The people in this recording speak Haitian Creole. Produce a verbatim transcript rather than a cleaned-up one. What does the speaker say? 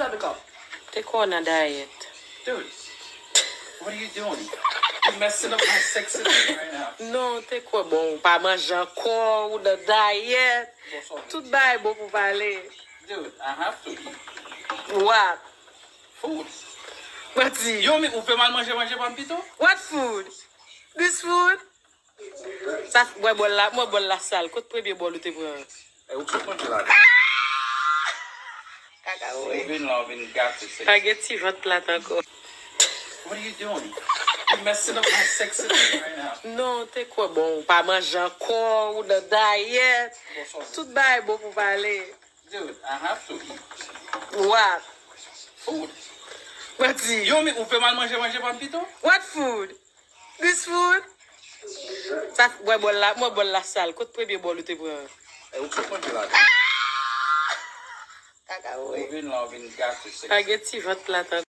Te kwè w nan dayèt. Dude, what are you doing? You're messing up my sexy right now. Non, te kwè bon, ou pa manje ankò, ou nan dayèt. Tout bagay bon pou pale. Dude, I have to eat. What? Food. Manti. Yo, mi, ou fè m al manje, manje pa m pito? What food? This food? Sa, mwen bòl la, mwen bòl la sal. Kot premye bòl ou te pran? E ou ki konn la? Kaka woy. Ou vin la, ou vin gate sexy. Pa gen ti vant plat ankò. What are you doing? You're messing up my sexy right now. Non, te kwè bon, ou pa manje ankò, ou nan dayèt. Tout bagay bon pou pale. Dude, I have to eat. What? Food. Manti. Yo, mi, ou fè m al manje, manje pa m pito? What food? This food? Sa, mwen bòl la, mwen bòl la sal. Kot premye bòl ou te pran? E ou ki konn la? Kaka woy. Ou vin la, ou vin gate sexy. Pa gen ti vant plat ankò.